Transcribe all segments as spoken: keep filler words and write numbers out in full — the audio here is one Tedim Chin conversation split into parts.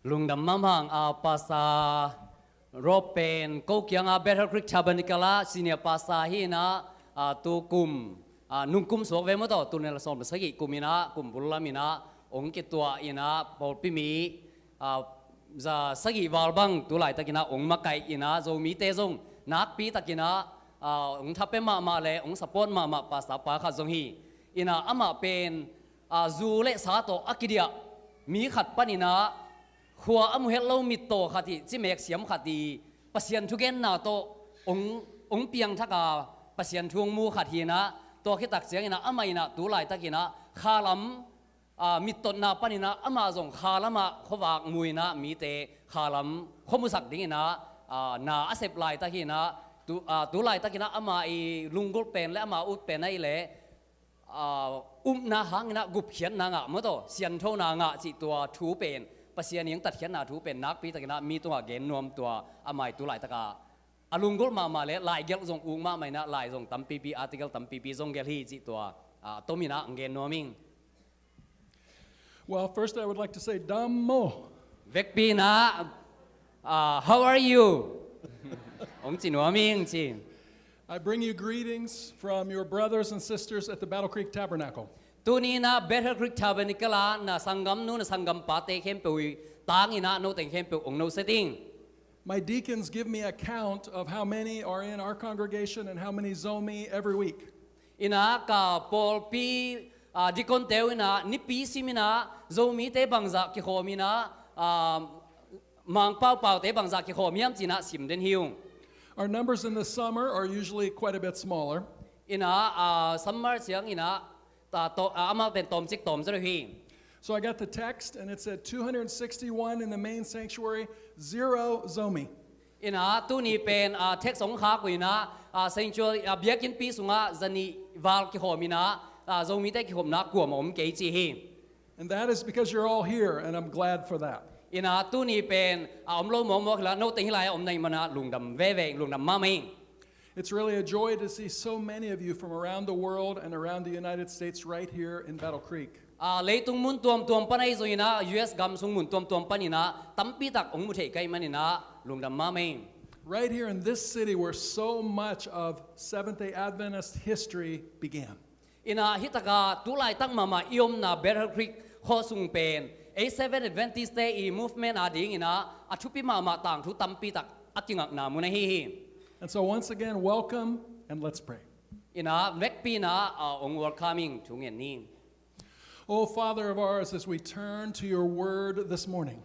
Lungdam mahmah ing. A, Pastor Rob pen ko kiangah Bethel Creek Tabernacle ah senior pastor hi in ah, a, tu kum, a, nung kum suak ve maw taw, tul nih le sawm le sagih kum in ah, kum bul lam in ah ong kituah in ah, pawlpi mi, a, za sagih val bang tu laitakin ah ong makaih in ah, Zomite zong nakpi takin ah, a, ong thapia mahmah le ong support mahmah pastor pa khat zong hi. In ah amah pen, a, zu le sa tawh a kidiah mi khat panin ah, khua a mu het lo mittaw khat hi, cimek siam khat hi, Pasian thugenna tawh ong, ong piangthak a, Pasian thu ong mu khat hi in ah, tua khit tak ciangin ah amah in ah tu laitakin ah khalam, a, mittotna panin ah amah zong khalam ah khuavak mu in ah, mite khalam khuamusak dingin ah, a, na a sep laitak hi in ah, tu, a, tu laitakin ah amah i lunggulh pen le amah ut pen ahih leh, a, upna hangin ah gupkhiatna ngah maw taw, sianthona ngah cih tua thu pen, Pasian i ong tatkhiatna thu pen nakpi takin ah mi tungah gen nuam, tua amah i tu laitak a, a lunggulh mahmah le laigelh zong uk mahmah in ah, lai zong tampipi, article tampipi zong gelh hi cih tua, a, tom in ah ong gen nuam ing. Well, first I would like to say, Dam maw. Vekpi in ah, a, how are you? Ong ci nuam ing ci. I bring you greetings from your brothers and sisters at the Battle Creek Tabernacle. Tuni in ah Battle Creek Tabernacle ah na sanggamnu, na sanggampate khempeuh i tang in ah no teng khempeuh ong nusia ing. My deacons give me a count of how many are in our congregation and how many Zomi every week. In ah ka pawlpi, a, deaconte uh in ah nipi sim in ah, Zomite bangzah kikhawm in ah, a, Mangpau paute bangzah kikhawm hiam ci in ah sim den hi ung. Our numbers in the summer are usually quite a bit smaller. In ah, a, summer ciangin ah, ta, to, a, amau pen tawmcik tawm zaw hi. So I got the text and it said two hundred sixty-one in the main sanctuary, zero Zomi. In ah tuni pen, a, text ong khak uh in ah, a, sanctuary, a, biakinnpi sungah zanih val kikhawm in ah, a, Zomite kikhopna kuamah om kei ci hi. And that is because you're all here, and I'm glad for that. In ah tuni pen, a, om lo mawkmawk hi la, no teng hih lai-ah om na hih man ah lungdam veve ing, lungdam mahmah ing. It's really a joy to see so many of you from around the world and around the United States right here in Battle Creek. A, leitung mun tuamtuam pan ahi zongin ah, U S gam sung mun tuamtuam panin ah tampi tak ong mu thei ka hih manin ah lungdam mahmah ing. Right here in this city where so much of Seventh-day Adventist history began. In ah hih takah tu laitak mahmah i omna Battle Creek khua sung pen, ei Seventh Adventist-te i movement adingin ah a thupi mahmah tangthu tampi tak a kingakna mun ahi hi. And so once again, welcome and let's pray. In ah vekpi in ah, a, ong welcome ing, thu ngen ni. Oh, Father of ours, as we turn to your word this morning,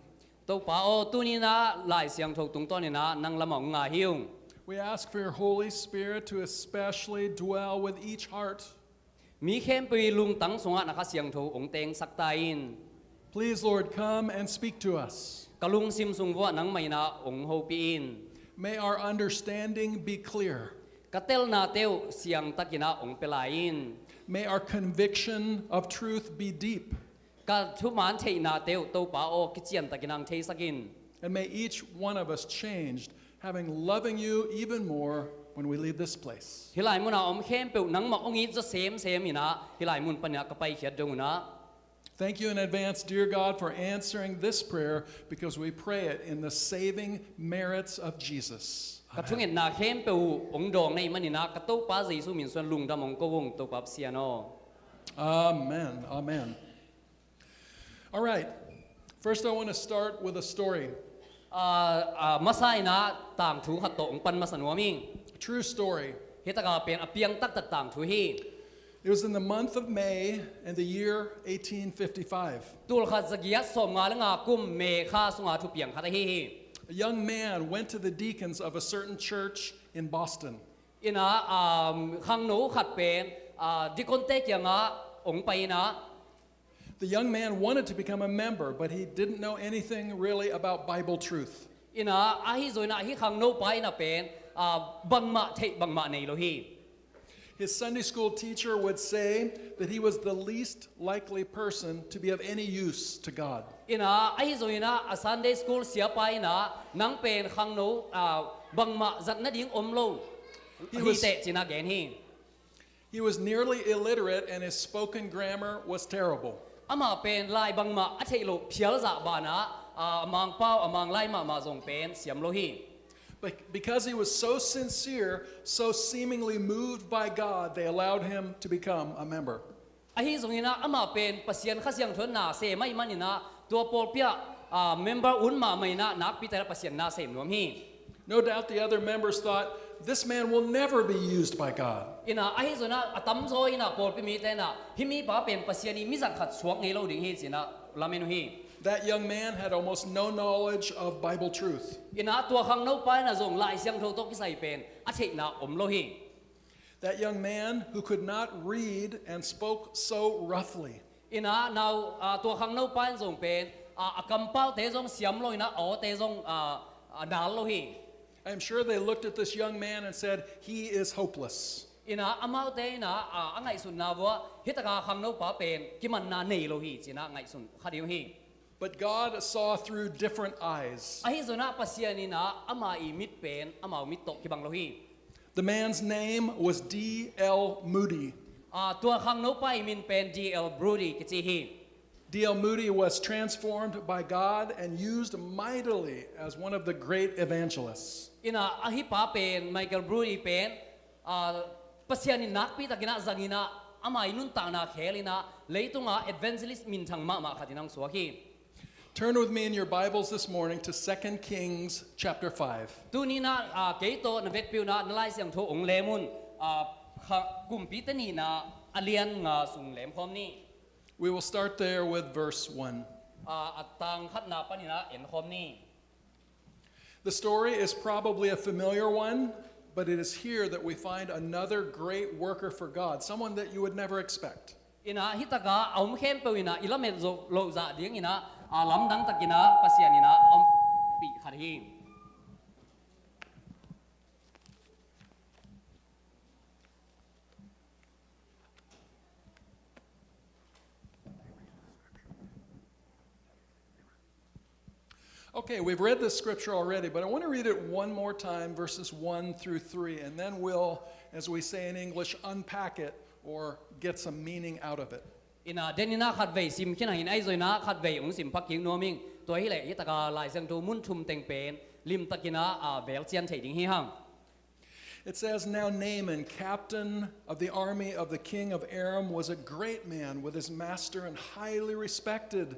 Topa aw, tuni in ah Lai Siangtho tungtawn in ah nang lamah ong nga hi ung. We ask for your Holy Spirit to especially dwell with each heart. Mi khempeuh i lungtang sungah na Kha Siangtho ong tengsak ta in. Please, Lord, come and speak to us. Ka lungsim sung vuah nangmah in ah ong hopih in. May our understanding be clear. Ka telnate uh siangtakin ah ong pia lai in. May our conviction of truth be deep. Ka thumaan theihnate uh, Topa aw, kiciantakin ah ong theisak in. And may each one of us changed, having loving you even more when we leave this place. Hih lai munah om khempeuh nangmah ong it zaw semsem in ah hih lai mun panin ah ka paikhiat dong un ah. Thank you in advance, dear God, for answering this prayer, because we pray it in the saving merits of Jesus. Ka thungetna khempeuh uh ong dawng na hih manin ah ka Topa Jesu min suang lungdam ong ko ung, Topa Pasian aw. Amen. Amen. All right. First, I want to start with a story. A, a, masa in ah tangthu khat tawh ong pan masa nuam ing. True story. Hih takah pen a piang taktak tangthu hi. It was in the month of May in the year eighteen fifty-five. Tul khat za giat sawmnga le nga kum May kha sunga thupiang khat ahi hi. A young man went to the deacons of a certain church in Boston. In ah, um, khangno khat pen, ah, deacon-te kiangah ong pai in ah. The young man wanted to become a member, but he didn't know anything really about Bible truth. In ah, ahi zongin ah hih khangno pa in ah pen, ah, bangmah theih bangmah nei lo hi. His Sunday school teacher would say that he was the least likely person to be of any use to God. In ah, ahi zongin ah a Sunday school siapa in ah, nang pen khangno, ah, bangmah zat nading om lo hi teh ci-in ah gen hi. He was nearly illiterate and his spoken grammar was terrible. Amah pen lai bangmah a theih loh phial zah banah, A, a mangpau, a manglai mahmah zong pen siam lo hi. But because he was so sincere, so seemingly moved by God, they allowed him to become a member. Ahi zongin ah amah pen Pasian Kha Siangtho in na sem ahih manin ah tua pawlpi ah, a, member un mahmah in ah nakpi takin ah Pasian na sem nuam hi. No doubt the other members thought, "This man will never be used by God." In ah ahi zongin ah a tamzaw in ah pawlpi mite in ah hih mipa pen Pasian in mi zat khat suak ngei lo ding hi ci-in ah lamen uh hi. That young man had almost no knowledge of Bible truth. In ah tua khangnopa in ah zong Lai Siangtho tawh kisai pen a theihna om lo hi. That young man who could not read and spoke so roughly. In ah nau, a, tua khangnopa in zong pen, a, a kampaute zong siam lo in ah a awte zong, a, a dal lo hi. I'm sure they looked at this young man and said, "He is hopeless." In ah amaute in ah, a, a ngaihsutna uah hih taka khangnopa pen kimanna nei lo hi ci-in ah ngaihsun kha ding uh hi. But God saw through different eyes. Ahi zongin ah Pasian in ah ama ii mit pen amau mit tawh kibang lo hi. The man's name was D L Moody. A, tua khangnopa ii min pen D L Moody kici hi. D L Moody was transformed by God and used mightily as one of the great evangelists. In ah, a hih pa pen, Michael Moody pen, a, Pasian in nakpi takin ah zang in ah, ama ii nuntakna khel in ah leitungah evangelist minthang mahmah khat in hong suak hi. Turn with me in your Bibles this morning to Second Kings chapter five. Tuni in ah, a, kei tawh na vekpi un ah na Lai Siangtho hong lem un, a, kha, Kumpite Nihna a lian nga sung lem khawm ni. We will start there with verse one. A, a tang khatna panin ah en khawm ni. The story is probably a familiar one, but it is here that we find another great worker for God, someone that you would never expect. In ah hih taka a om khempeuh in ah i lamet zo loh zah dingin ah, a, lamdang takin ah Pasian in ah a ompih khat hi. Okay, we've read this scripture already, but I want to read it one more time, verses one through three, and then we'll, as we say in English, unpack it or get some meaning out of it. In ah, den in ah khatvei sim khin hang in, ahi zongin ah khatvei hong sim phak kik nuam ing. Tua hi leh hih taka Lai Siangtho mun thum teng pen limtakin ah, a, vel cian thei ding hi hang. It says, "Now Naaman, captain of the army of the king of Aram, was a great man with his master and highly respected,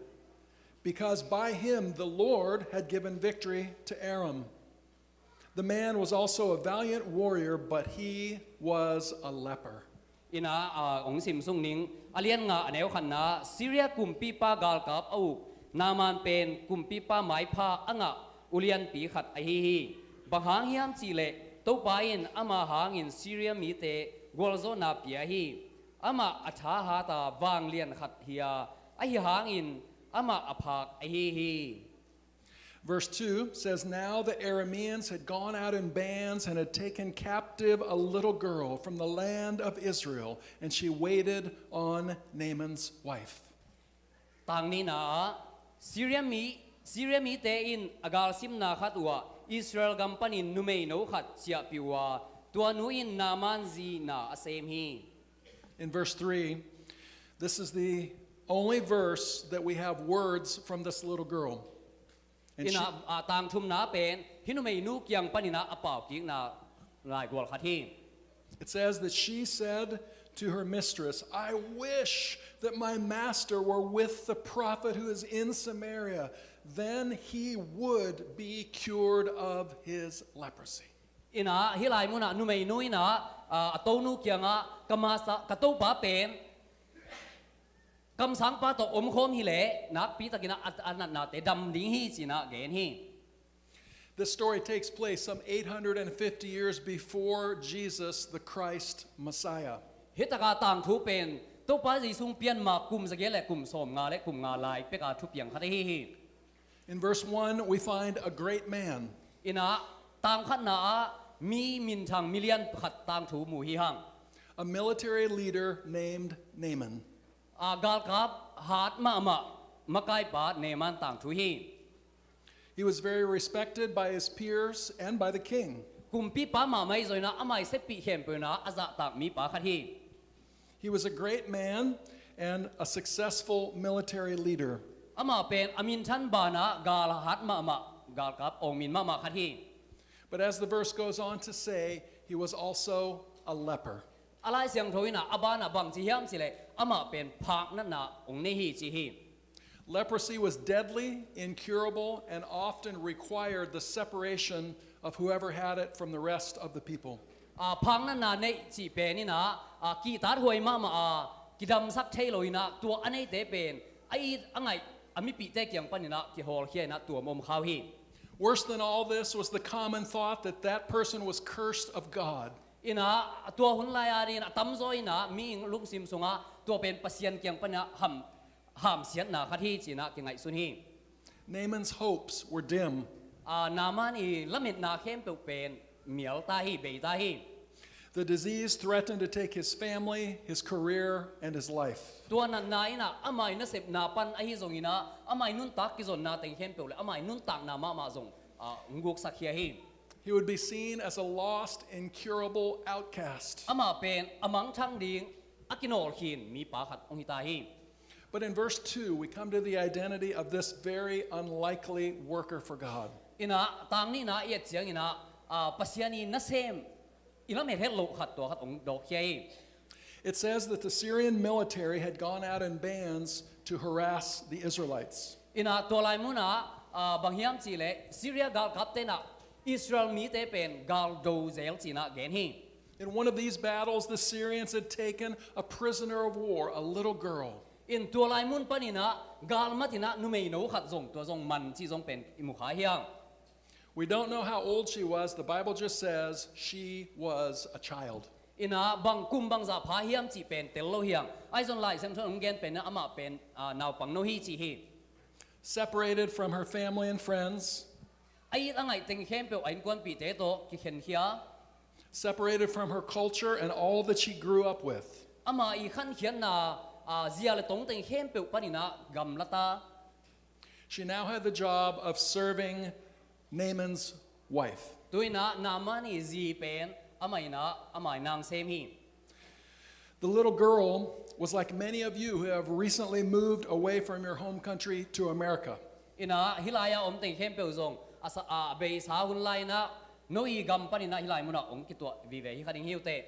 because by him the Lord had given victory to Aram. The man was also a valiant warrior, but he was a leper." In ah, a, hong sim sung ning, a lian nga a neu khatna, Syria kumpipa galkap a uk Naaman pen kumpipa maipha a ngah ulianpi khat ahi hi. Bang hang hiam cih leh Topa in ama hangin Syria mite gualzawhna pia hi. Amah a tha hat a vanglian khat hi a, ahi hangin amah a phak ahi hi. Verse two says, "Now the Arameans had gone out in bands and had taken captive a little girl from the land of Israel, and she waited on Naaman's wife." Tang nihna ah, Syria mi, Syria mite in a galsimna khat uh ah Israel gam panin numeino khat ciahpih uh a, tua nu in Naaman zi na a sem hi. In verse three, this is the only verse that we have words from this little girl. And In she, ah, ah, tang thumna pen, hih numeinu kiang panin ah a paukikna laigual khat hi. It says that she said to her mistress, "I wish that my master were with the prophet who is in Samaria. Then he would be cured of his leprosy." In ah, hih lai munah numeinu in ah, ah, a tonu kiangah, "Ka masa, ka topa pen kamsangpa tawh omkhawm hileh nakpi takin ah a, a natnate dam ding hi," ci-in ah gen hi. This story takes place some eight hundred and fifty years before Jesus, the Christ Messiah. Hih taka tangthu pen Topa Jesu hong pian ma kum zagiat le kum sawmnga le kum nga lai peka thupiang khat ahi hi. In verse one, we find a great man. In ah, tang khatna ah mi minthang milian khat tangthu mu hi hang. A military leader named Naaman. A galkap hat mahmah makaipa Naaman tangthu hi. He was very respected by his peers and by the king. Kumpipa mahmah ahi zongin ah amah ii seppih khempeuh in ah a zahtak mipa khat hi. He was a great man and a successful military leader. Amah pen a minthan banah galhat mahmah, galkap awng min mahmah khat hi. But as the verse goes on to say, he was also a leper. A Lai Siangtho in ah a banah bang ci hiam cih leh amah pen phak natna hong nei hi ci hi. Leprosy was deadly, incurable, and often required the separation of whoever had it from the rest of the people. A, phak natna neih cih pen in ah, a, kihtathuai mahmah a, kidamsak thei lo in ah, tua a neite pen a it a ngaih a mipihte kiang panin ah kihawlkhia in ah tuam om kha uh hi. Worse than all this was the common thought that that person was cursed of God. In ah tua hun lai-a dingin a tamzaw in ah mihing lungsim sungah tua pen Pasian kiang panin ah ham, hamsiatna khat hi ci-in ah kingaihsun hi. Naaman's hopes were dim. A, Naaman i lametna khempeuh pen mial ta hi, bei ta hi. The disease threatened to take his family, his career, and his life. Tua natna in ah amah i nasepna pan ahi zongin ah amah i nuntak kizonna teng khempeuh le amah i nuntakna mahmah zong, a, hong guksak khia hi. He would be seen as a lost, incurable outcast. Amah pen a mangthang ding a kinawlkhin mipa khat hong hi ta hi. But in verse two, we come to the identity of this very unlikely worker for God. In ah tang nihna i et ciangin ah, a, Pasian i nasem i lamet het loh khat, tua khat hong dawkkhia hi. It says that the Syrian military had gone out in bands to harass the Israelites. In ah tua lai munah, a, bang hiam cih leh Syria galkapte in ah Israel mite pen galdo zel ci-in ah gen hi. In one of these battles, the Syrians had taken a prisoner of war, a little girl. In tua lai mun panin ah galmat in ah numeino khat zong, tua zong man cih zong pen i mu kha hi hang. We don't know how old she was. The Bible just says she was a child. In ah bang kum bangzah pha hiam cih pen tel lo hi hang. Ahi zong Lai Siangtho in hong gen pen in ah amah pen, a, naupangno hi ci hi. Separated from her family and friends. A it a ngaih teng khempeuh a innkuanpihte tawh kikhenkhia. Separated from her culture and all that she grew up with. Amah i khankhiatna, a, zia le tong teng khempeuh panin ah gamla ta. She now had the job of serving Naaman's wife. Tu-in ah Naaman i zi pen amah in ah amah i nang sem hi. The little girl was like many of you who have recently moved away from your home country to America. In ah hih lai-a om teng khempeuh zong a sa, a beisa hun lai-in ah no i gam panin ah hih lai munah hong kituah vive hi kha ding hi uh teh.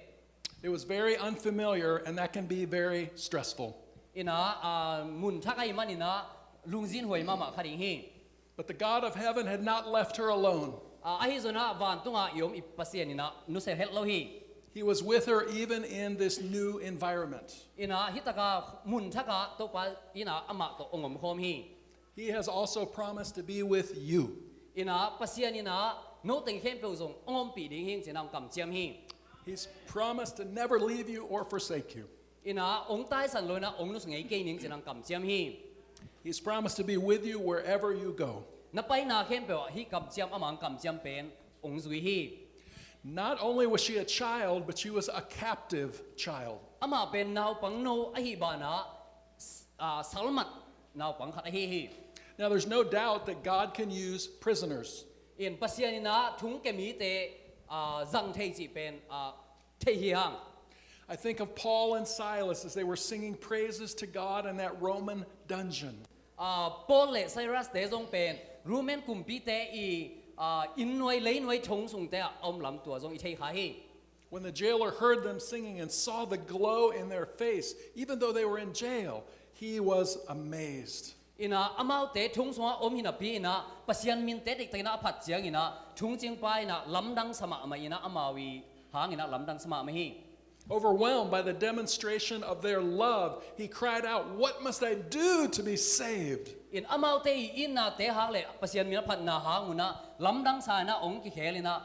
It was very unfamiliar, and that can be very stressful. In ah, a, mun thak ahih manin ah lungzinhuai mahmah kha ding hi. But the God of heaven had not left her alone. A, ahi zongin ah vantungah i om i Pasian in ah nusia het lo hi. He was with her even in this new environment. In ah hih taka mun thakah Topa in ah amah tawh hong omkhawm hi. He has also promised to be with you. In ah Pasian in ah no teng khempeuh zong hong ompih ding hi ing ci-in ah hong kamciam hi. He's promised to never leave you or forsake you. In ah hong taisan lo in ah hong nusia ngei kei ning ci-in ah hong kamciam hi. He's promised to be with you wherever you go. Na paina khempeuh ah hih kamciam, amah hong kamciam pen hong zui hi. Not only was she a child, but she was a captive child. Amah pen naupangno ahih banah, s-, a, salmat naupang khat ahi hi. Now, there's no doubt that God can use prisoners. In Pasian in ah thungkia mite, a, zang thei cih pen, a, thei hi hang. I think of Paul and Silas as they were singing praises to God in that Roman dungeon. A, Paul le Silas te zong pen Roman kumpite i, a, innnuai leinuai thong sungte ah a om lam tua zong i thei kha hi. When the jailer heard them singing and saw the glow in their face, even though they were in jail, he was amazed. In ah amaute thong sungah om hi napi in ah Pasian min tetek takin ah a phat ciangin ah thongcingpa in ah lamdang sa mahmah in ah amau i hangin ah lamdang sa mahmah hi. Overwhelmed by the demonstration of their love, he cried out, "What must I do to be saved?" In amaute i itnate hang le Pasian min a phatna hang un ah lamdang sa in ah hong kikhel in ah,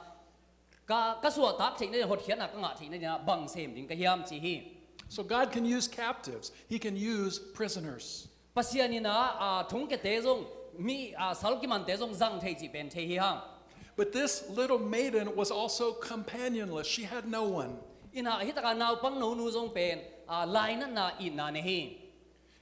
ka, ka suahtak theih nading, hotkhiatna ka ngah theih nading ah bang sem ding ka hiam, ci hi. So God can use captives. He can use prisoners. Pasian in ah, a, thongkiate zong, mi, a, sal kimante zong zang thei cih pen thei hi hang. But this little maiden was also companionless. She had no one. In ah, hi taka naupang nonu zong pen, a, lainatna, itna nei hi.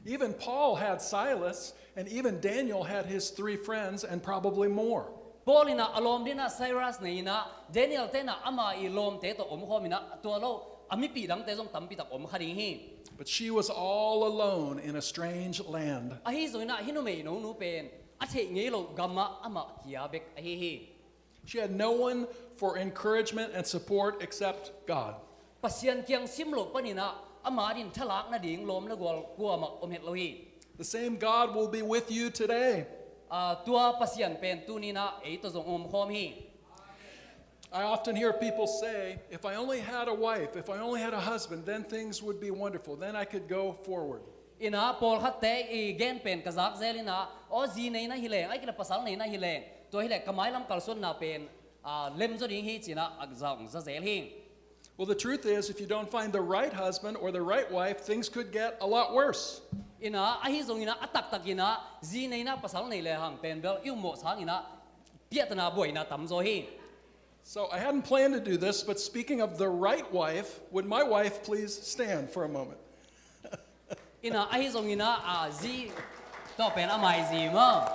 Even Paul had Silas, and even Daniel had his three friends, and probably more. Paul in ah a lawm dingin ah Silas nei in ah, Daniel te in ah ama i lawmte tawh omkhawm in ah, tua lo a mipih dangte zong tampi tak om kha ding hi. But she was all alone in a strange land. Ahi zongin ah hih numei no nu pen a theih ngei lo gamah amah kia bek ahi hi. She had no one for encouragement and support except God. Pasian kiang sim loh panin ah ama adingin thalak nading lawm le gual kuamah om het lo hi. The same God will be with you today. Ah, tua Pasian pen tuni-in ah ei tawh zong om khawm hi. I often hear people say, "If I only had a wife, if I only had a husband, then things would be wonderful. Then I could go forward." In ah pawlkhatte i gen pen ka zak zel in ah, "Aw, zi nei na hi leng, ahih kei leh pasal nei na hi leng, tua hi leh ka mailam kalsuanna pen, ah, lem zaw ding hi," ci-in ah a zong za zel hi. Well, the truth is, if you don't find the right husband or the right wife, things could get a lot worse. In ah, ahi zongin ah, a taktakin ah, zi nei na pasal nei lehang pen bel i ummawh sangin ah piahtana buaina tam zaw hi. So I hadn't planned to do this, but speaking of the right wife, would my wife please stand for a moment? In ah, ahi zongin ah, ah, zi, tua pen a mai zi maw.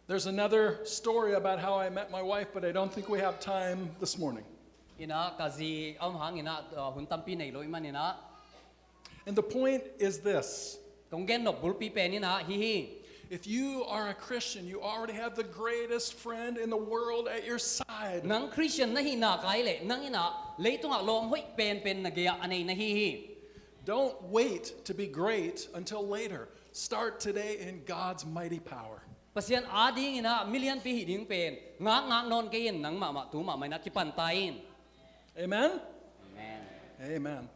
There's another story about how I met my wife, but I don't think we have time this morning. In ah, ka zi om hangin ah, ah, hun tampi nei lo ahih manin ah. And the point is this. Kong gen nop bulpi pen in ah hih hi. If you are a Christian, you already have the greatest friend in the world at your side. Nang Christian na hih nak leh, nang in ah leitungah lawm hoih penpen na gei-ah a nei na hi hi. Don't wait to be great until later. Start today in God's mighty power. Pasian adingin ah milianpi hih ding pen ngakngak nawn kei in, nang mahmah tu mahmah in ah kipan ta in. Amen? Amen. Amen.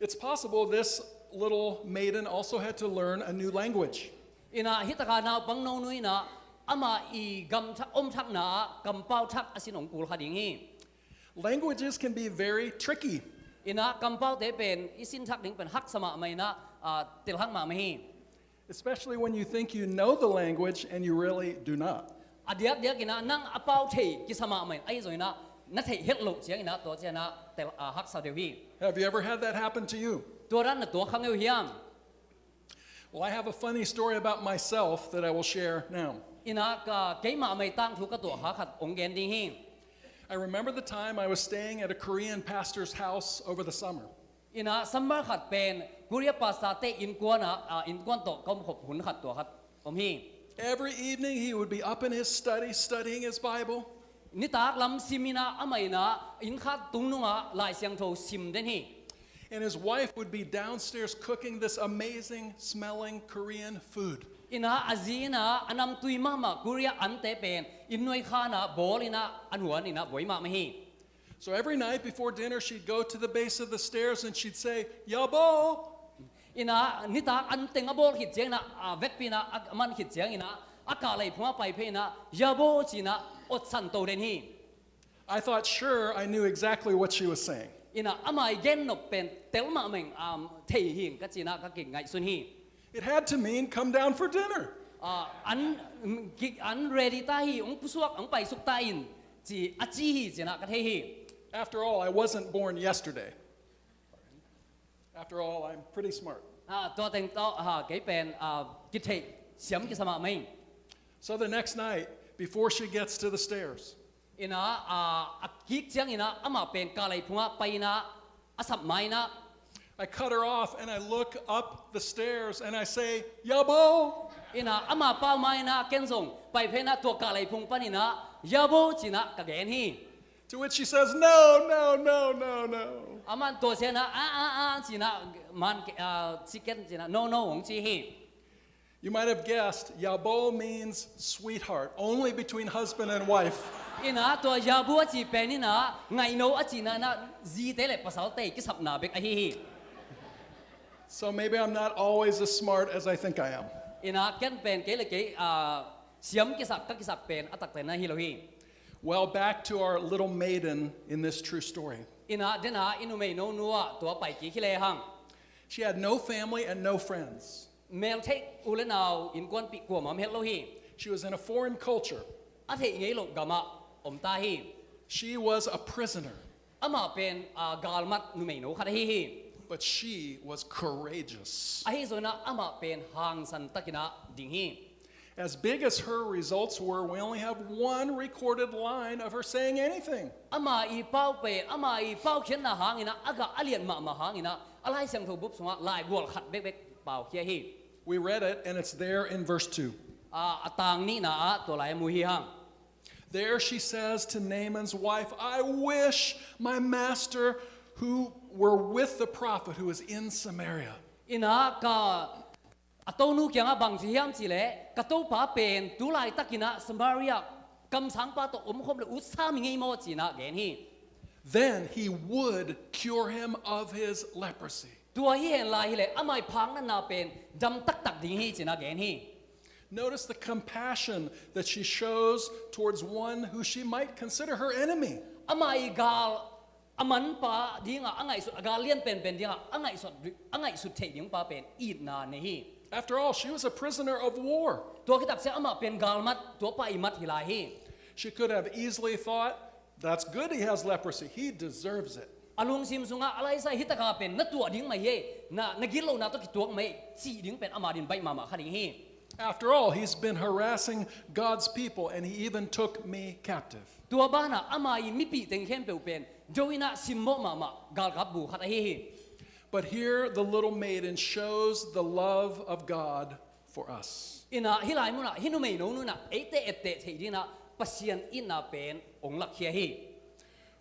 It's possible this little maiden also had to learn a new language. In ah, hih taka naupang no nu in ah, amah i gam thak, om thakna ah kampau thak a sin hong kul kha ding hi. Languages can be very tricky. In ah, kampaute pen i sin thak ding pen haksa mahmah in ah, ah, telhak mahmah hi. Especially when you think you know the language and you really do not. A diakdiakin ah nang a pau thei kisa mahmah in, ahi zongin ah na theih het loh ciangin ah, tua ciangin ah tel, ah, haksa deuh hi. Have you ever had that happen to you? Tua dan na tuak kha ngei uh hiam? Well, I have a funny story about myself that I will share now. In ah, ka, keimah mah i tangthu ka tuah kha khat hong gen ding hi. I remember the time I was staying at a Korean pastor's house over the summer. In ah, summer khat pen Korea pastor-te innkuan ah, ah, innkuan tawh ka om khop hun khat tua khat om hi. Every evening he would be up in his study, studying his Bible. Nitak lam sim in ah, amah in ah inn khat tung nungah Lai Siangtho sim den hi. And his wife would be downstairs cooking this amazing smelling Korean food. In ah, a zi in ah a namtui mahmah Korea ante pen inn nuai khan ah bawl in ah, a nuan in ah buai mahmah hi. So every night before dinner, she'd go to the base of the stairs and she'd say, "Yabo!" In ah, nitak an teng a bawl khit ciangin ah, a vekpi in ah, a man khit ciangin ah, a kahlei phungah pai phei in ah, "Yabo!" ci-in ah otsan to den hi. I thought sure I knew exactly what she was saying. In ah, amah i gen nop pen tel mahmah in, um, thei hi ing ka ci-in ah ka kingaihsun hi. It had to mean, "Come down for dinner." Ah, an, mm, ki-, an ready ta hi, hong pusuak, hong paisuk ta in, ci, a ci hi ci-in ah ka thei hi. After all, I wasn't born yesterday. After all, I'm pretty smart. Ah, tua teng tawh, ah, kei pen, ah, kitheih siam kisa mahmah ing. So the next night, before she gets to the stairs, In ah, ah, a kik ciangin ah, amah pen kahlei phungah pai in ah, a sap ma in ah, I cut her off and I look up the stairs and I say, "Yabo!" In ah, amah pau ma in ah, ken zong pai phei in ah, tua kahlei phung panin ah, "Yabo!" ci-in ah ka gen hi. To which she says, "No, no, no, no, no." Amah in tua ciangin ah, "Ah, ah, ah," ci-in ah, man, ah, ci ken ci-in ah, "No, no," hong ci hi. You might have guessed, "Yabo" means sweetheart, only between husband and wife. In ah, tua "Yabo" a ci pen in ah, ngaihno a cihna in ah, zite le pasalte kisapna bek ahi hi. So maybe I'm not always as smart as I think I am. In ah, ken pen kei le kei, ah, siam kisak, ka kisak pen a taktak na hi lo hi. Well, back to our little maiden in this true story. In ah, den ah, i numei no nu ah, tua pai kik hi lehang. She had no family and no friends. Mel theih, u le nau, innkuanpih kuamah om het lo hi. She was in a foreign culture. A theih ngei loh gamah om ta hi. She was a prisoner. Amah pen, ah, galmat numei no khat ahi hi. But she was courageous. Ahi zongin ah amah pen hangsan takin ah ding hi. As big as her results were, we only have one recorded line of her saying anything. Ama i pau pen, ama i paukhiatna hangin ah, a gah a lian mahmah hangin ah, a Lai Siangtho bup sungah laigual khat bekbek paukhia hi. We read it, and it's there in verse two. A, a tang nihna ah tua lai a mu hi hang. There she says to Naaman's wife, "I wish my master who were with the prophet who is in Samaria." Ina ka, a tonu kiangah bang ci hiam cih leh, "Ka topa pen tu laitakin ah Samaria kamsangpa tawh omkhawm le ut sam hi ngei maw?" ci-in ah gen hi. "Then he would cure him of his leprosy." Tua hi hen lai hi leh, ama i phaknatna pen dam taktak ding hi ci-in ah gen hi. Notice the compassion that she shows towards one who she might consider her enemy. Ama i gal a manpa dingah a ngaihsut, a gal lian penpen dingah a ngaihsut, a ngaihsut theih dingpa pen itna nei hi. After all, she was a prisoner of war. Tua khit tak ciang amah pen galmat, tuapa i mat hi lai hi. She could have easily thought, "That's good he has leprosy. He deserves it." A lungsim sungah, "A laisa, hi taka pen na tuah ding mah hi, na, na gitlohna tawh kituak mah hi," cih ding pen ama din baih mahmah kha ding hi. "After all, he's been harassing God's people, and he even took me captive." Tua banah ama i mipih teng khempeuh pen do-in ah simmawh mahmah galkap bu khat ahi hi. But here the little maiden shows the love of God for us. Ina hih lai munah hih numei nonu in ah eite etteh theih dingin ah Pasian itna pen hong lakkhia hi.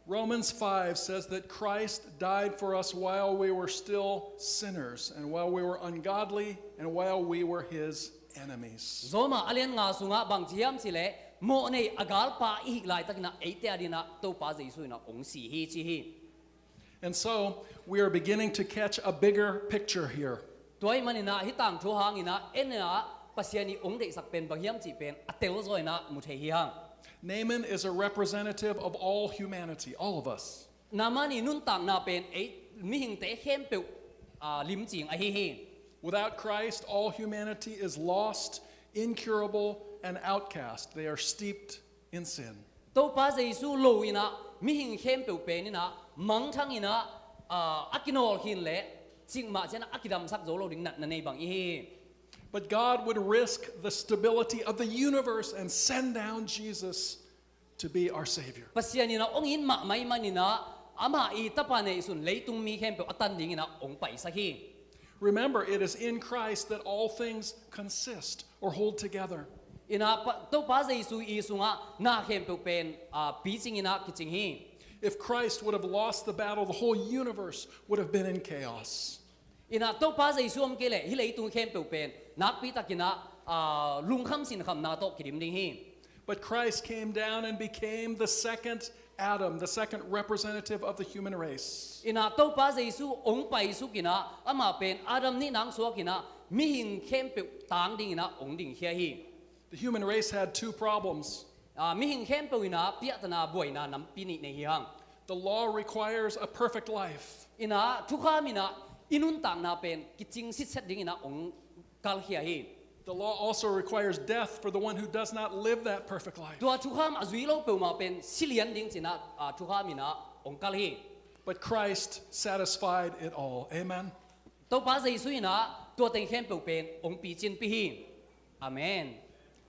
Romans five says that Christ died for us while we were still sinners and while we were ungodly and while we were his enemies. Roma a lian nga sungah bang ci hiam cih leh, mawhnei a galpa i hih laitakin ah eite adingin ah Topa Jesu in ah hong si hi ci hi. And so we are beginning to catch a bigger picture here. Tua ahih manin ah hih tangthu hangin ah en in ah Pasian i hong deihsak pen bang hiam cih pen a telzaw in ah mu thei hi hang. Naaman is a representative of all humanity, all of us. Naaman i nuntakna pen ei mihingte khempeuh, ah, limcing ahi hi. Without Christ, all humanity is lost, incurable, and outcast. They are steeped in sin. Topa Jesu lo in ah mihing khempeuh pen in ah mangthang in ah, ah, a kinawl khin leh cikmah ciangin ah a kidamsak zo lo ding natna nei bang i hi hi. But God would risk the stability of the universe and send down Jesus to be our Savior. Pasian in ah hong it mahmah ahih manin ah amah i Tapa neihsun leitung mi khempeuh a tan dingin ah hong paisak hi. Remember, it is in Christ that all things consist or hold together. In ah Pa-, Topa Jesu i sungah na khempeuh pen, ah, picing in ah kicing hi. If Christ would have lost the battle, the whole universe would have been in chaos. In ah Topa Jesu om kei leh hih leitung khempeuh pen nakpi takin ah, ah, lungkham sinkhamna tawh kidim ding hi. But Christ came down and became the second Adam, the second representative of the human race. In ah Topa Jesu hong paisuk in ah amah pen Adam nihna hong suak in ah mihing khempeuh tang dingin ah hong dingkhia hi. The human race had two problems. Ah, mihing khempeuh in ah piahtana buaina nampi nih nei hi hang. The law requires a perfect life. In ah thukham in ah i nuntakna pen kicing sitset dingin ah hong kalkhia hi. The law also requires death for the one who does not live that perfect life. Tua thukham a zui lo peuhmah pen si lian ding ci-in ah, ah, thukham in ah hong kal hi. But Christ satisfied it all. Amen. Topa Jesu in ah tua teng khempeuh pen hong picinpih hi. Amen.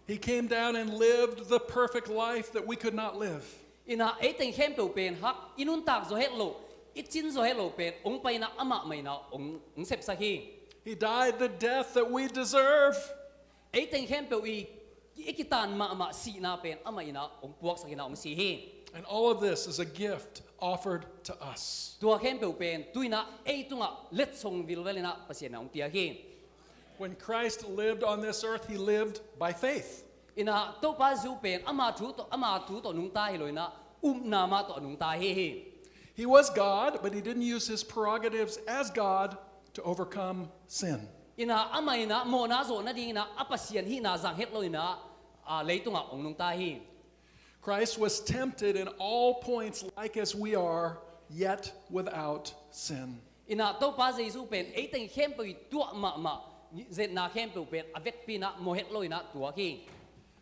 He came down and lived the perfect life that we could not live. In ah ei teng khempeuh pen hak i nuntak zawh het loh, i cin zawh het loh pen hong pai in ah amah mah in ah hong, hong sepsak hi. He died the death that we deserve. Ei teng khempeuh i, i kitan mahmah sihna pen amah in ah hong puaksak in ah hong si hi. And all of this is a gift offered to us. Tua khempeuh pen tu-in ah ei tungah letsong vilvel in ah Pasian in ah hong piak hi. When Christ lived on this earth, he lived by faith. In ah Topa Jesu pen ama thu tawh, ama thu tawh nungta hi lo in ah upna mah tawh a nungta hi hi. He was God, but he didn't use his prerogatives as God to overcome sin. In ah amah in ah mawhna zawh nadingin ah a Pasian hihna zang het lo in ah, ah, leitungah hong nungta hi. Christ was tempted in all points like as we are, yet without sin. In ah Topa Jesu pen ei teng khempeuh i tuah mahmah zetna khempeuh pen a vekpi in ah mawh het lo in ah tuak hi.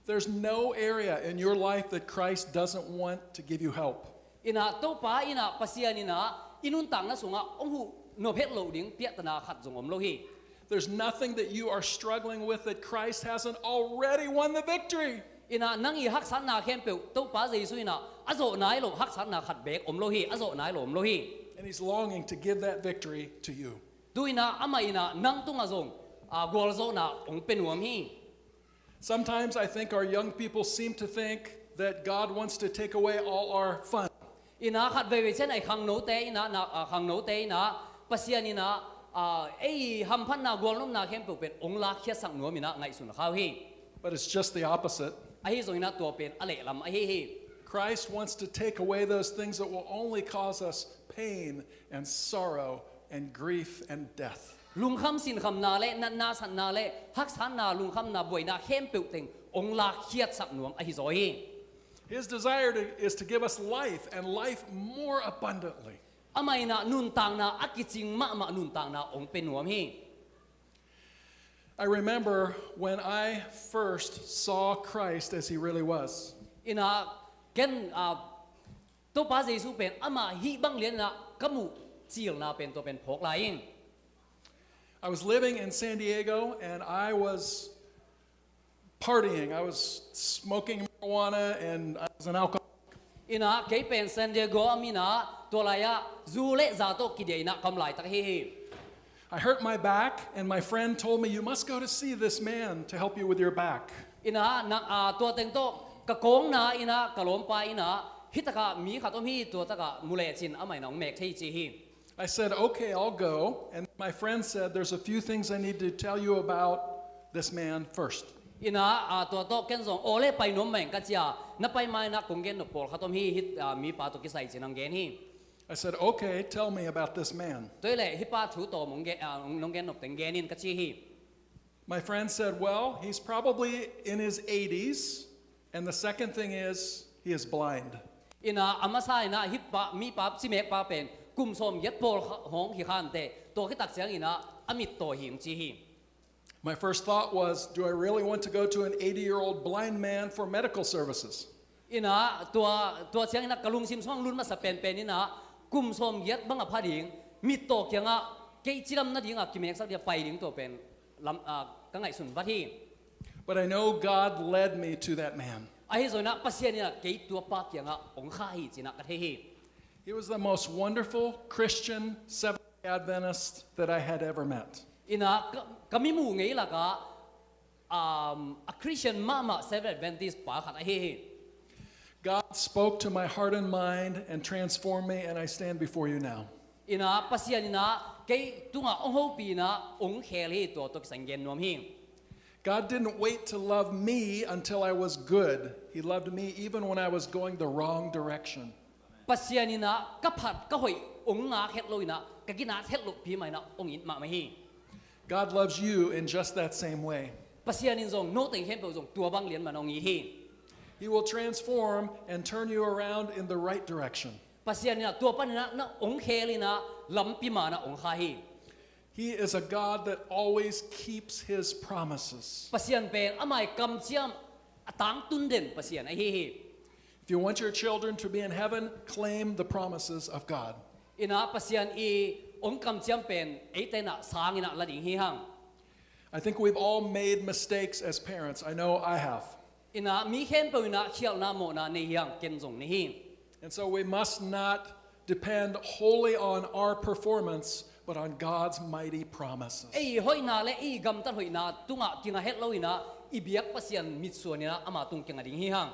There's no area in your life that Christ doesn't want to give you help. In ah Topa in ah Pasian in ah i nuntakna sungah hong huh nop het loh ding piahtana khat zong om lo hi. There's nothing that you are struggling with that Christ hasn't already won the victory. Inah nang i haksatna khempeuh Topa Jesu inah a zawh nai lo haksatna khat beek om lo hi, a zawh nai lo om lo hi. And he's longing to give that victory to you. Tu inah amah inah nang tungah zong a gualzawhna hong pia nuam hi. Sometimes I think our young people seem to think that God wants to take away all our fun. Inah khat veivei ciang ei khangnote inah, na, a, khangnote inah Pasian inah, a, ei hamphatna gualnopna khempeuh pen hong lakkhiatsak nuam inah ngaihsun a khau hi. But it's just the opposite. Ahi zong inah tua pen a lehlam ahi hi. Christ wants to take away those things that will only cause us pain and sorrow and grief and death. Lungkham sinkhamna le natna satna le haksatna lungkhamna buaina khempeuh teng hong lakkhiatsak nuam ahi zaw hi. His desire to, is to give us life and life more abundantly. Amah inah nuntakna a kicing mahmah nuntakna hong pia nuam hi. I remember when I first saw Christ as he really was. Inah ken, a, Topa Jesu pen amah hih bang lian inah ka muh cilna pen tua pen phawk lai ing. I was living in San Diego and I was partying. I was smoking marijuana and I was an alcoholic. Inah kei pen San Diego a om inah tua lai-ah zu le za tawh kidiah inah ka om laitak hi hi. I hurt my back and my friend told me, "You must go to see this man to help you with your back." Inah nang, a, tua teng tawh ka kawng na inah ka lawmpa inah hih takah mi khat om hi, tua takah mu lecin amah inah hong mek thei ci hi. I said, "Okay, I'll go." And my friend said, "There's a few things I need to tell you about this man first." Inah, a, tua tawh ken zong aw le pai nuam mah ing ka ci a, na pai ma inah kong gen nop pawlkhat om hi, hih, a, mipa tawh kisai ci-in hong gen hi. I said, "Okay, tell me about this man." Tua hileh hih pa thu tawm hong gen, a, nong gen nop teng gen in ka ci hi. My friend said, "Well, he's probably in his eighties, and the second thing is, he is blind." Inah a masa inah hih pa, mipa, cimek pa pen kum sawmgiat pawl kha-, hong hi khante, tua khit tak ciang inah a mittaw hi hong ci hi. My first thought was, "Do I really want to go to an eighty-year-old blind man for medical services?" Inah tua, tua ciang inah ka lungsim sungah lut masa penpen inah kum sawmgiat bang a pha ding mittaw kiangah kei cidam nadingah kimeksak dingah pai ding tua pen lam, a, ka ngaihsun vat hi. But I know God led me to that man. Ahi zong inah Pasian inah kei tua pa kiangah hong kha hi ci-in ah ka thei hi. He was the most wonderful Christian Seventh-day Adventist that I had ever met. Inah ka, ka mimuh ngei lakah, um, a Christian mahmah Seventh Adventist pa khat ahi hi. God spoke to my heart and mind and transformed me, and I stand before you now. Inah Pasian inah kei tungah hong hopih inah hong khel hi, tua tawh kisai gen nuam hi. God didn't wait to love me until I was good. He loved me even when I was going the wrong direction. Pasian inah ka phat ka hoih hong ngak het lo inah ka ginat het lohpi mah inah hong it mahmah hi. God loves you in just that same way. Pasian in zong no teng khempeuh zong tua bang lian mah in hong it hi. He will transform and turn you around in the right direction. Pasian inah tua pan inah na hong khel inah lampi mah inah hong kha hi. He is a God that always keeps his promises. Pasian pen amah i kamciam a tangtun den Pasian ahi hi. If you want your children to be in heaven, claim the promises of God. Inah Pasian i hong kamciam pen eite inah sang inah la ding hi hang. I think we've all made mistakes as parents. I know I have. Inah mi khempeuh inah khialhna mawhna nei hi hang, ken zong nei hi. And so we must not depend wholly on our performance, but on God's mighty promises. Ei hoihna le ei gamtat hoihna tungah kinga het lo inah i biak Pasian mitsuan inah ama tung kinga ding hi hang.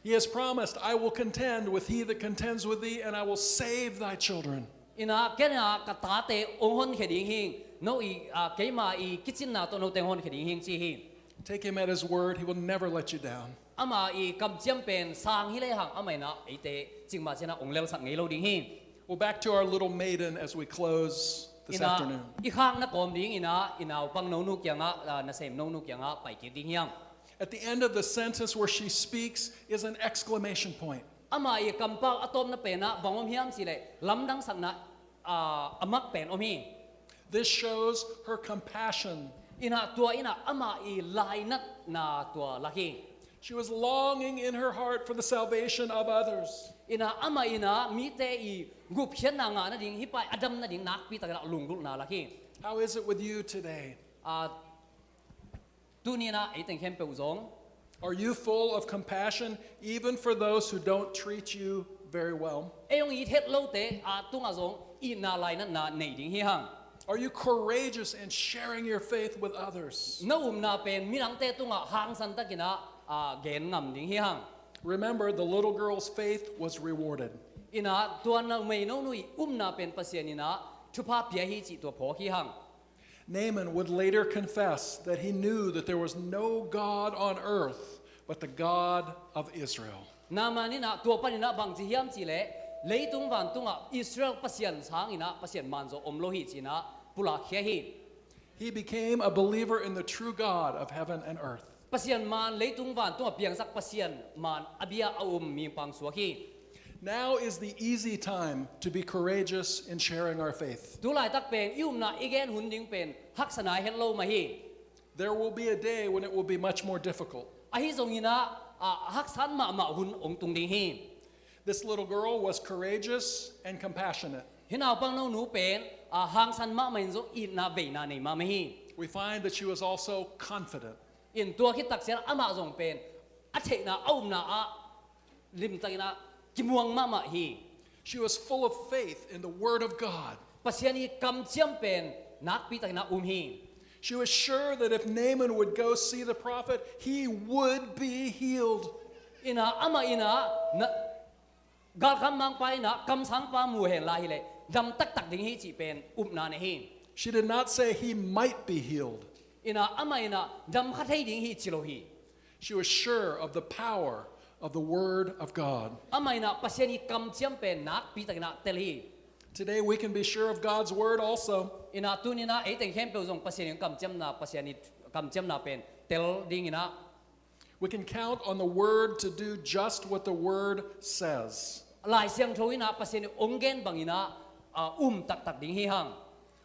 He has promised, "I will contend with he that contends with thee, and I will save thy children." Inah ken inah ka tate hong honkhia ding hi ing, no i, a, keima i kicinna tawh note hong honkhia ding hi ing ci hi. Take him at his word. He will never let you down. Ama i kamciam pen sang hi lehang amah inah eite cikmah ciang inah hong lelsak ngei lo ding hi. Well, back to our little maiden as we close this afternoon. Inah i khakna kawm ding inah i naupang nonu kiangah, a, nasem nonu kiangah pai kik ding hi hang. At the end of the sentence where she speaks is an exclamation point. Ama i kampau a tawpna pen ah bang om hiam cih leh lamdangsakna, a, a mak pen om hi. This shows her compassion. Inah tua inah ama i lainatna tua lak hi. She was longing in her heart for the salvation of others. Inah amah inah mite i gupkhiatna ngah nading, hih pa i a dam nading nakpi tak inah lunggulhna lak hi. How is it with you today? Ah, tuni-in ah ei teng khempeuh zong, Are you full of compassion even for those who don't treat you very well? ei hong it het lote ah tungah zong itna lainatna nei ding hi hang. Are you courageous in sharing your faith with others? Na upna pen midangte tungah hangsan takin ah, ah, gen ngam ding hi hang. Remember, the little girl's faith was rewarded. In ah tua numei nonu i upna pen Pasian in ah thupha pia hi cih tua phawk hi hang. Naaman would later confess that he knew that there was no God on earth but the God of Israel. Naaman in ah tua panin ah bangci hiam cih leh, leitung vantungah Israel Pasian sangin ah Pasian man zaw om lo hi ci-in ah pulakkhia hi. He became a believer in the true God of heaven and earth. Pasian man, leitung vantungah piangsak Pasian man a bia a um mi pangsuak hi. Now is the easy time to be courageous in sharing our faith. Tu laitak pen i upna i gen hun ding pen haksa nai het lo mah hi. There will be a day when it will be much more difficult. Ahi zongin ah, ah, haksa mahmah hun hong tung ding hi. This little girl was courageous and compassionate. Hih naupang nonu pen, ah, hangsan mahmah in zong itna veina nei mahmah hi. We find that she was also confident. In tua khit taksiah amah zong pen a theihna a upna ah limtakin ah kimuang mahmah hi. She was full of faith in the Word of God. Pasian i kamciam pen nakpi takin ah um hi. She was sure that if Naaman would go see the prophet, he would be healed. In ah amah in ah na, galkhammangpa in ah kamsangpa mu hen la hileh dam taktak ding hi cih pen upna nei hi. She did not say he might be healed. In ah amah in ah dam kha thei ding hi ci lo hi. She was sure of the power of the Word of God. Amah in ah Pasian i kamciam pen nakpi takin ah tel hi. Today we can be sure of God's Word also. In ah tuni-in ah ei teng khempeuh zong Pasian i kamciamna, Pasian i kamciamna pen tel dingin ah, We can count on the Word to do just what the Word says. Lai Siangtho in ah Pasian i hong gen bangin ah, ah, um taktak ding hi hang.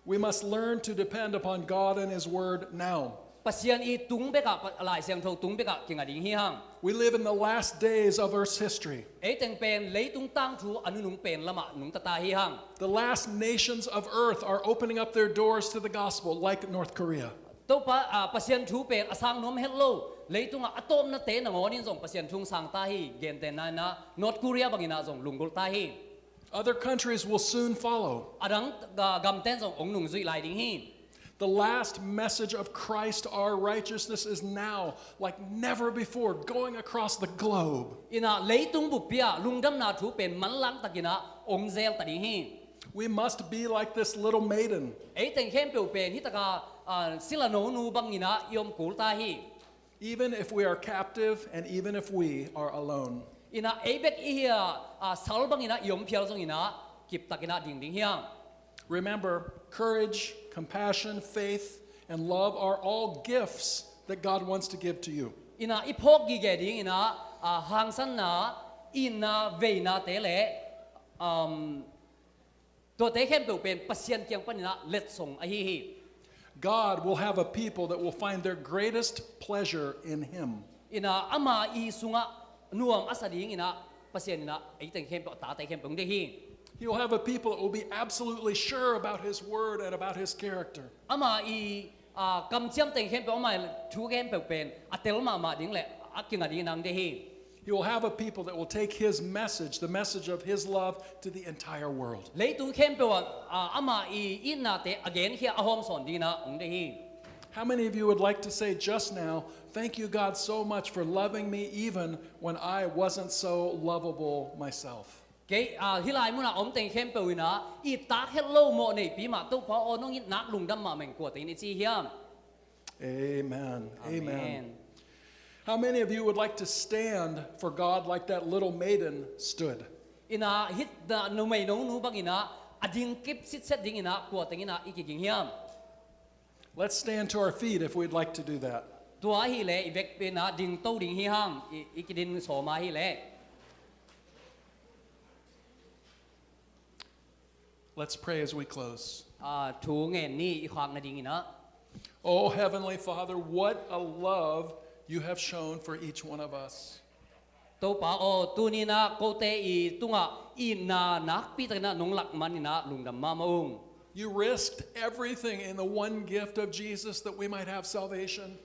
We must learn to depend upon God and His Word now. Pasian i tung bekah, Pa-, Lai Siangtho tung bekah kinga ding hi hang. We live in the last days of Earth's history. Ei teng pen leitung tangthu a nunung pen lamah nungta ta hi hang. The last nations of earth are opening up their doors to the gospel, like North Korea. Topa, ah, Pasian thu pen a sang nuam het lo, leitungah a tawpnate nangawn in zong Pasian thu sang ta hi, gentehna in ah North Korea bangin ah zong lunggulh ta hi. Other countries will soon follow. A dang, ah, gamten zong hong nungzuih lai ding hi. The last message of Christ, our righteousness, is now like never before, going across the globe. In ah leitung buppi ah lungdamna thu pen manlang takin ah hong zel ta ding hi. We must be like this little maiden. Ei teng khempeuh pen hih taka, ah, sila nonu bangin ah i om kul ta hi. Even if we are captive and even if we are alone. In ah ei bek i hi a, ah, sal bangin ah i om phial zongin ah kip takin ah ding ding hi hang. Remember, courage, compassion, faith, and love are all gifts that God wants to give to you. In ah i phawk gige dingin ah, ah, hangsanna, itna, veinate le, um, tuate khempeuh pen Pasian kiang panin ah letsong ahi hi. God will have a people that will find their greatest pleasure in Him. In ah ama i sungah nuam a sa dingin ah Pasian in ah ei teng khempeuh, a tate khempeuh hong deih hi. He will have a people that will be absolutely sure about His Word and about His character. Ama i, ah, kamciam teng khempeuh, ama i thu khempeuh pen a tel mahmah ding le a kinga dingin ah hong deih hi. He will have a people that will take His message, the message of His love, to the entire world. Leitung khempeuh ah, ah, ama i itnate a genkhia a hawmsawn dingin ah hong deih hi. How many of you would like to say just now, "Thank you, God, so much for loving me even when I wasn't so lovable myself"? Kei, ah, hih lai munah om teng khempeuh in ah i tak het lo mawh neipi mah Topa aw, nong it nak lungdam mahmah ing, kuate in i ci hiam? Amen. Amen. Amen. How many of you would like to stand for God like that little maiden stood? In ah hih numei nonu bangin ah a ding kip sitset dingin ah kuate in ah i kiging hiam? Let's stand to our feet if we'd like to do that. Tua hileh i vekpi in ah ding to ding hi hang, i, i kidin sawm a hileh. Let's pray as we close. Ah, thu ngen ni i khak nadingin ah. Oh, Heavenly Father, what a love you have shown for each one of us. Topa aw, tuni in ah kote i tungah itna nakpi takin ah nong lak manin ah lungdam mahmah ung. You risked everything in the one gift of Jesus that we might have salvation.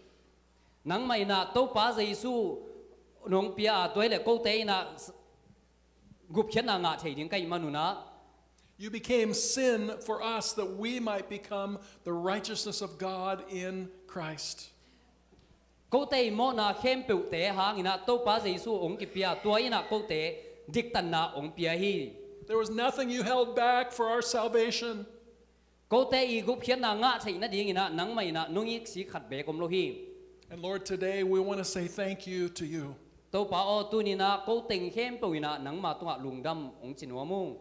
Nangmah in ah Topa Jesu nong pia a, tua hi leh kote in ah gupkhiatna ngah thei ding ka hih manun ah, You became sin for us that we might become the righteousness of God in Christ. Kote i mawhna khempeuhte hangin ah Topa Jesu hong kipia, tua in ah kote diktanna hong pia hi. There was nothing you held back for our salvation. Kote i gupkhiatna ngah theih nadingin ah nangmah in ah nong iksik khat beek om lo hi. And Lord, today we want to say thank you to you. Topa aw, tuni-in ah koteng khempeuh in ah nangmah tungah lungdam hong ci nuam ung.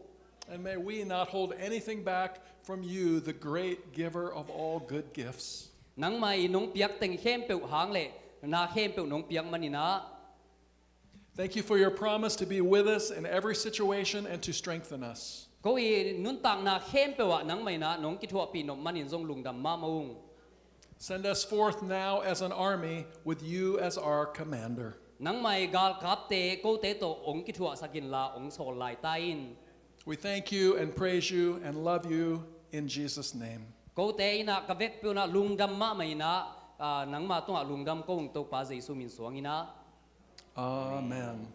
And may we not hold anything back from you, the great giver of all good gifts. Nangmah i nong piak teng khempeuh hang leh na khempeuh nong piak manin ah, Thank you for your promise to be with us in every situation and to strengthen us. ko i nuntakna khempeuh ah nangmah in ah nong kithuahpih nop manin zong lungdam mahmah ung. Send us forth now as an army with you as our commander. Nangmah i galkapte kote tawh hong kithuahsak inla hong sawl lai ta in. We thank you and praise you and love you in Jesus' name. Kote in ah ka vekpi un ah lungdam mahmah in ah, ah, nangmah tungah lungdam ko ung, Topa Jesu min suangin ah. Amen.